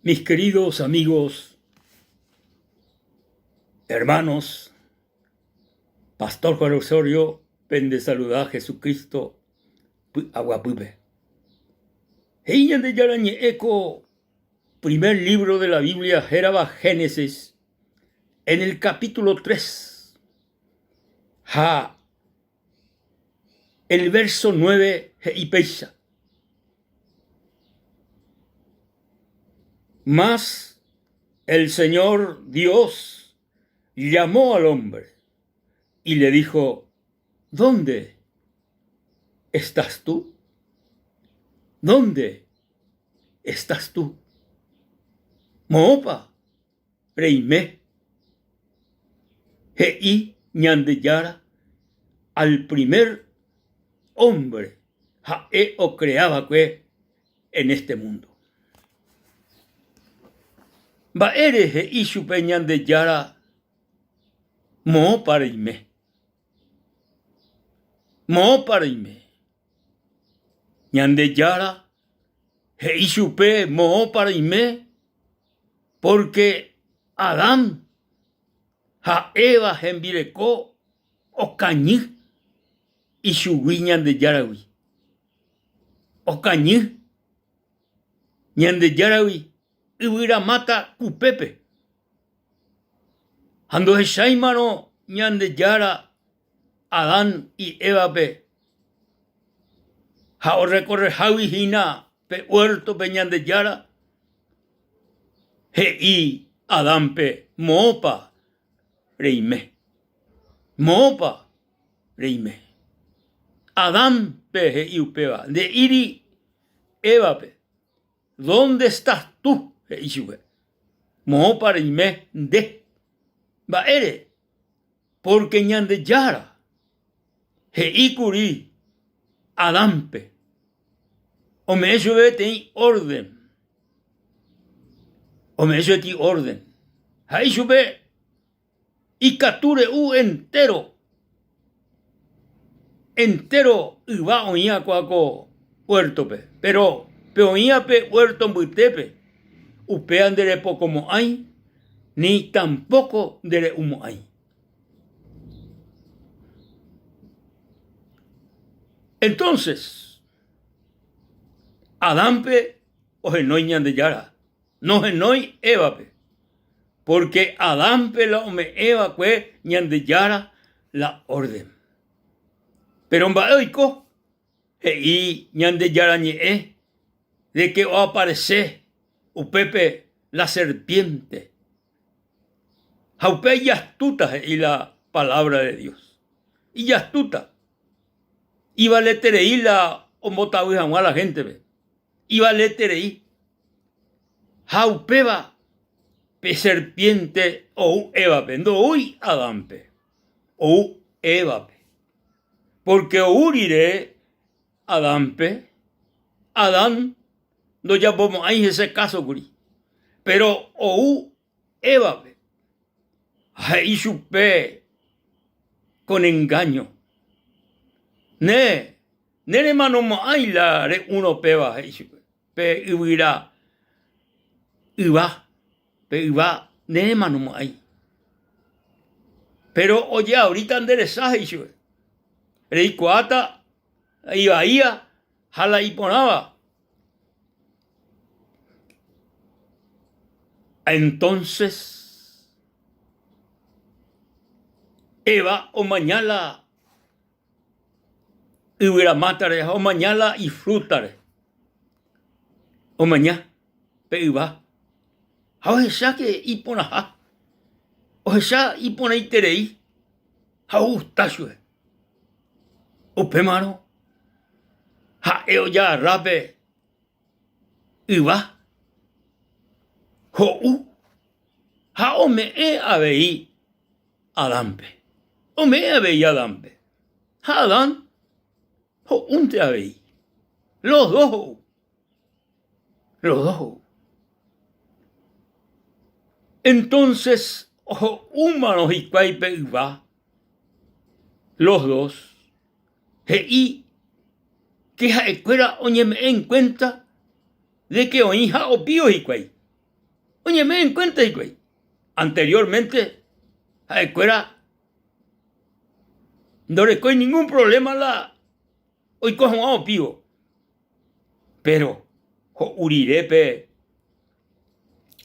Mis queridos amigos, hermanos, Pastor Juan Osorio pendesaluda Jesucristo py'aguapýpe. He'i Ñandejára Ñe'ẽ ko primer libro de la Biblia hérava Génesis, en el capítulo 3 ha el verso 9 he'i péicha, Mas el Señor Dios llamó al hombre y le dijo, ¿Dónde estás tú? ¿Dónde estás tú? Moõpa reime? He'i Ñandejára al primer hombre ha'e ocrea va'ekue en este mundo. Mba'ére he'i chupe Ñandejára moõpa reime? Moõpa reime? Ñandejára he'i chupe moõpa reime pórke Adán ha Eva hembireko okañy ichugui Ñandejáragui. Okañy Ñandejáragui yvyramáta kupépe. Ha ndohecháimarõ Ñandejára Adán y Évape ha orrekorrehágui hína pe huértope Ñandejára, he'i Adánpe, Moõpa reime? Moõpa reime? Adánpe he'i upéva, nde'íri Évape, Dónde estás tú? he'i chupe. Moõpa reime nde? Mba'ére? Pórke Ñandejára he'i kuri Adánpe, ome'ẽ chupe peteĩ órden, ome'ẽ chupe peteĩ órden, ha he'i chupe ikatu re'u entéro, entéro yva oĩva kua ko huértope, péro pe oĩva pe huérto mbytépe, upéva nderepokomo'ãi ni tampóko ndere'umo'ãi. Entonces, Adánpe ohenói Ñandejára, nohenói Évape, pórke Adánpe la ome'ẽ va'ekue Ñandejára la órden. Péro mba'e oiko? He'i Ñandejára Ñe'ẽ de ke oaparese upépe la serpiénte. Ha upe ijastúta he'i la palabra de Dios. Ijastúta. Ivaleterei la ombotavy hag̃ua la héntepe. Ivaleterei. Ha upéva pe serpiénte ou Évape, ndoúi Adánpe, ou Évape. Pórke ou rire Adánpe, Adán ndojapomo'ãi hese káso kuri. Péro ou Évape ha he'i chupe con engáño, Ne, neremanomo'ãi la re'úrõ péva, he'i chupe, pe yvyra yva, pe yva neremanomo'ãi. Péro ojeavríta nde resa, he'i chupe, reikuaáta ivaíva ha la iporãva. Entonces Eva omaña la yvyramátare ha omaña la ifrútare, omaña pe yva ha ohecha ke iporãha, ohecha iporãiterei ha ogusta chupe. Upémarõ ha'e ojagarra pe yva, ho'u ha ome'ẽ avei Adánpe. Ome'ẽ avei Adánpe. Ha Adán ho'únte avei. Los dos ho'u. Los dos ho'u. Entonces ho'úmarõ hikuái pe yva, los dos, he'i ke ha'ekuéra oñeme'ẽ en cuenta de que oĩha opío hikuái. Oñeme'ẽ en cuenta hikuái. Anteriormente ha'ekuéra ndorekói ningún problema la oiko hag̃ua opívo. Péro ho'u rire pe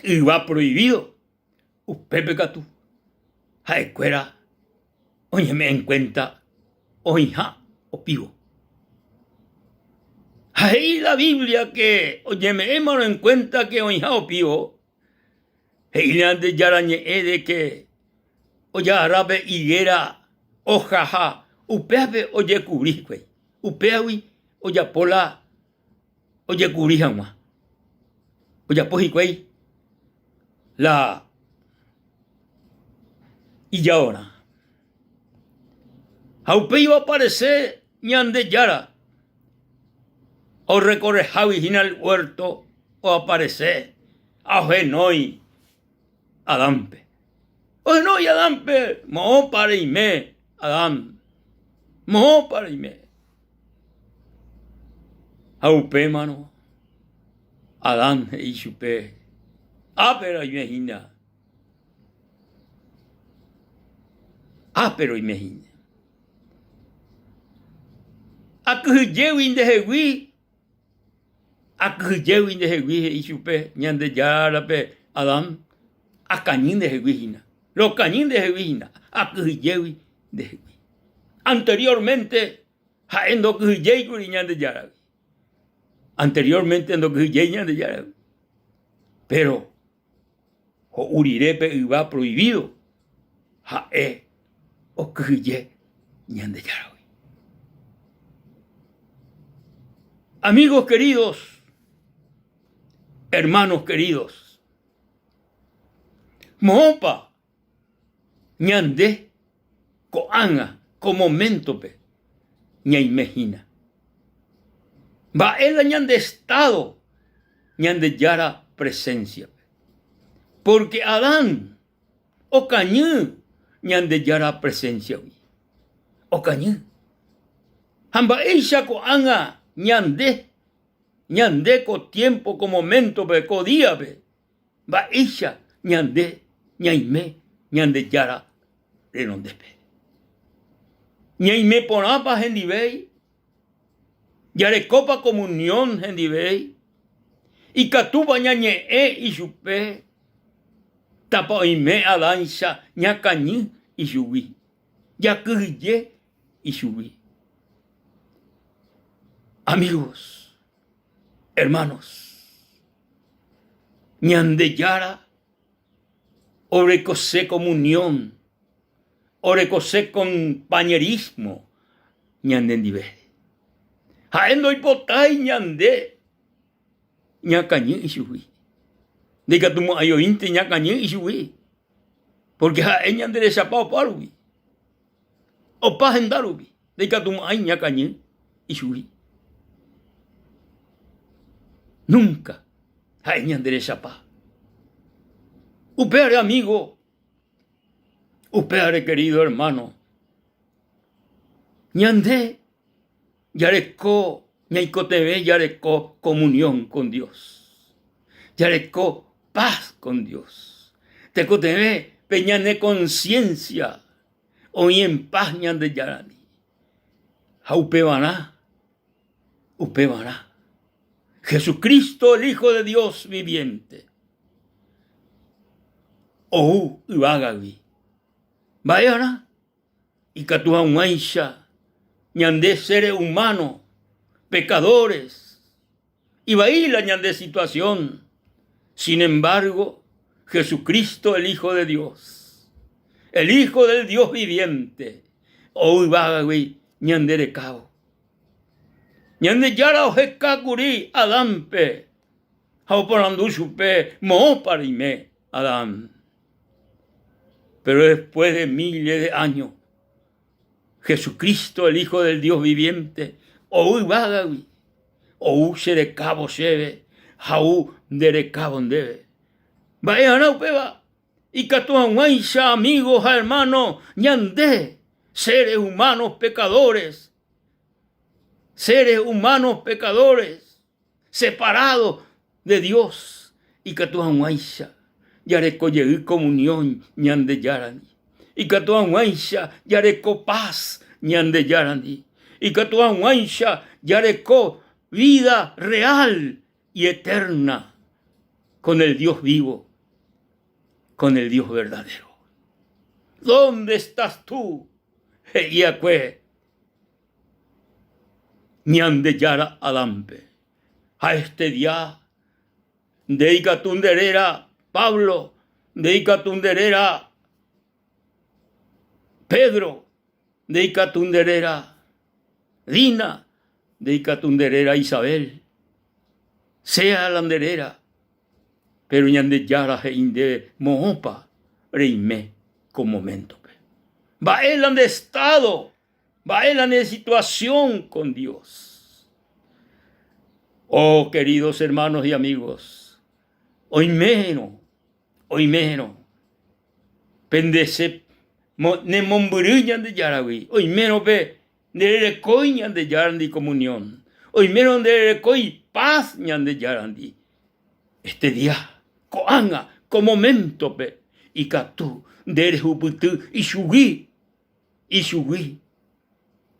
yva proivído, upépe katu ha'ekuéra oñeme'ẽ en kuénta oĩha opívo. Ha he'i la Biblia ke oñeme'ẽmarõ en kuénta ke oĩha opívo, he'i Ñandejára Ñe'ẽ de ke ojagarra pe higuera óha ha upévape ojekuvri hikuái, upévagui ojapo la ojekuvri hag̃ua. Ojapo hikuái la ijaorã. Ha upéi oaparese Ñandejára orrekorrehágui hína el huérto oaparese ha ohenói Adánpe. Ohenói Adánpe, moõpa reime, Adán? Moõpa reime? Ha upémarõ Adán he'i chupe, Ápe roime hína. Ápe roime hína. Akyhyjégui ndehegui, akyhyjégui ndehegui he'i chupe Ñandejárape Adán, akañy ndehegui hína, rokañy ndehegui hína, akyhyjégui ndehegui. Anteriormente ha'e ndokyhyjéikuri Ñandejáragui. Anteriormente ndokyhyjéi Ñandejáragui. Péro ho'u rire pe yva proivído, ha'e okyhyje Ñandejáragui. Amigos queridos, hermanos queridos, moõpa ñande ko'ág̃a ko moméntope ñaime hína? Mba'e la ñande estádo Ñandejára presénsiape? Pórke Adán okañy Ñandejára presénsiagui. Okañy. Ha mba'éicha ko'ág̃a ñande, ñande ko tiémpo, ko moméntope, ko díape, Mba'éicha ñande ñaime Ñandejára renondépe? Ñaime porãpa hendivéi? Jarekópa comunión hendivéi? Ikatúpa ñañe'ẽ ichupe? Tapa oime Adáncha ñakañy ichugui, jakyhyje ichugui. Amigos, hermanos, Ñandejára orekose comunión, orekose compañerismo ñanendive. Ha'e ndoipotái ñande ñakañy ichugui. Ndaikatumo'ãi oĩnte ñakañy ichugui, pórke ha'e ñanderechapa opárupi, opa hendárupi. Ndaikatumo'ãi ñakañy ichugui. Núnka ha'e ñanderechapa. Upévare amígo, upévare querido hermano, ñande jareko, ñaikotevẽ jareko comunión con Dios, jareko paz con Dios. Tekotevẽ pe ñane conciencia Oĩ en paz Ñandejárandi. Ha upevarã, upevarã, Jesucristo el Hijo de Dios viviente, ou yvágagui. Mba'earã? Ikatu hag̃uáicha ñande seres humanos, pecadores, Ivai la ñande situación, sin embargo, Jesucristo el Hijo de Dios, el Hijo del Dios viviente, ou yvágagui ñande rekávo. Ñandejára oheka kuri Adánpe ha oporandu chupe, Moõpa reime, Adán? Pero después de miles de años, Jesucristo, el Hijo del Dios viviente, ou yvágagui, ou che rekávo chéve ha ou nde rekávo ndéve. Mba'e'arã upéva? Ikatu hag̃uáicha amigo ha hermano ñande, seres humanos pecadores, seres humanos pecadores, separados de Dios, ikatu hag̃uáicha. jareko jey comunión Ñandejárandi, ikatu hag̃uáicha jareko paz Ñandejárandi, ikatu hag̃uáicha jareko vida real y eterna con el Dios vivo, con el Dios verdadero. ¿Dónde estás tú? He'iakue Ñandejára Adánpe. Ha este día nde ikatu nde réra Pablo, nde ikatu nde réra Pedro, nde ikatu nde réra Dina, nde ikatu nde réra Isabel, sea la nde réra, péro Ñandejára he'i ndéve moõpa reime ko moméntope. Mba'e la nde estádo, mba'e la nde situasión con Dios. Oh, queridos hermanos y amigos, oimérõ, oimérõ pende che nemombyry Ñandejáragui, oimérõ pe ndererekói Ñandejárandi comunión, oimérõ ndererekói paz Ñandejárandi, este día, ko'ág̃a, ko moméntope ikatu nde rehupyty ichugui, ichugui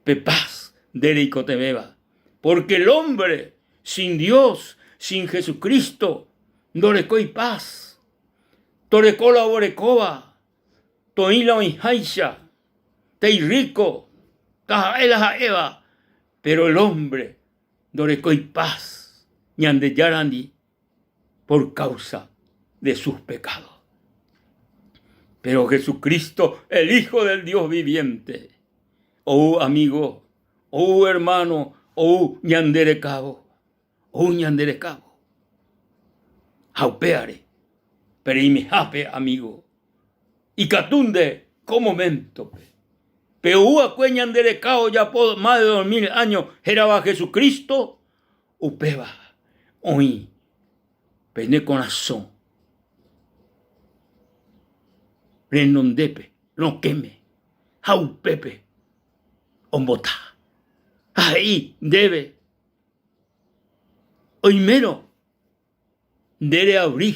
pe paz nde reikotevẽva. Porque el hombre sin Dios, sin Jesucristo, ndorekói paz. Toreko la oguerekóva, toĩ la oĩháicha, teirríko, taha'e la ha'éva, péro el hombre ndorekói paz Ñandejárandi por causa de sus pecados. Pero Jesucristo, el Hijo del Dios viviente, ou amigo, ou hermano, ou ñande rekávo, ou ñande rekávo. Ha upévare, pereimehápe amigo, ikatu nde ko moméntope, pe ou akue ñande reka ojapo más de 2000 años hérava Jesucristo, Upéva oĩ pene korasõ renondépe, rokẽme, ha upépe ombota. Ha he'i ndéve, Oimérõ nde reavri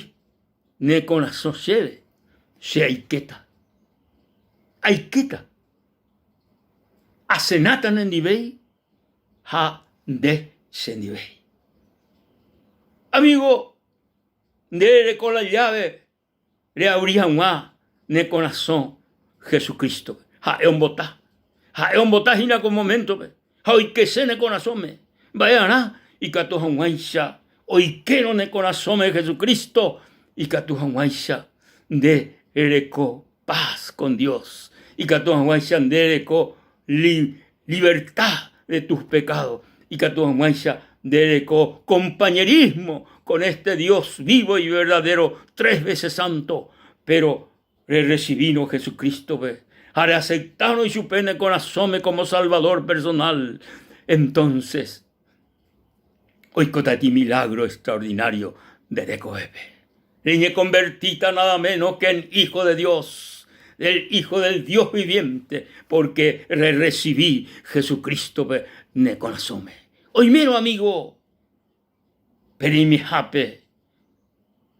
ne korasõ chéve, che aikéta. Aikéta, asenáta nendivéi ha nde chendive. Amigo, nde rereko la llave reabri hag̃ua ne korasõ Jesucristo-pe. Ha'e ombota. Ha'e ombota hína ko moméntope ha oikese ne korasõme. Mba'e'arã ikatu hag̃uáicha oikérõ ne korasõme Jesucristo ikatu hag̃uáicha nde rereko paz con Dios, ikatu hag̃uáicha nde reko libertad de tus pecados, ikatu hag̃uáicha nde reko compañerismo con este Dios vivo y verdadero, tres veces santo, pero rerrecibírõ Jesucristo-pe ha reaceptárõ ichupe ne korasõme como Salvador personal, entonces oikóta milagro extraordinario nde rekovépe. Reñekonvertíta nada menos que en hijo de Dios, del Hijo del Dios viviente, porque rerresivi Jesucristo-pe ne korasõme. Oimérõ amigo, pereimihápe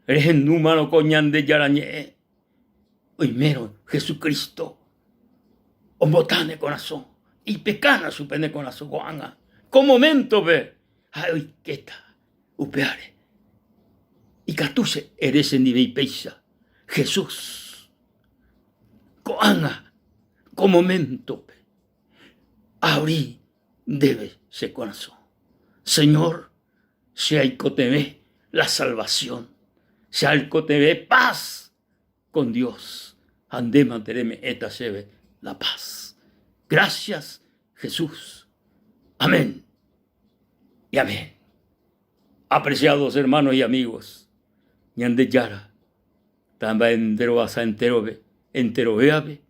rehendúmarõ ko Ñandejára Ñe'ẽ, oimérõ Jesucristo ombota ne korasõ, ipekána chupe ne korasõ ko'ág̃a, ko moméntope ha'e oikéta upévare. Ikatu che ere chendive péicha, Jesús, ko'ág̃a, ko moméntope, aavri ndéve che korasõ. Señor, che aikotevẽ la salvación, che aikotevẽ paz con Dios ha ndémante reme'ẽta chéve la paz. Gracias, Jesús. Amén y amén. Apreciados hermanos y amigos, Ñandejára tamba'enterovasa enterove, enterovévape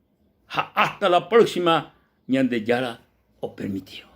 ha hasta la próxima Ñandejára opermitirõ.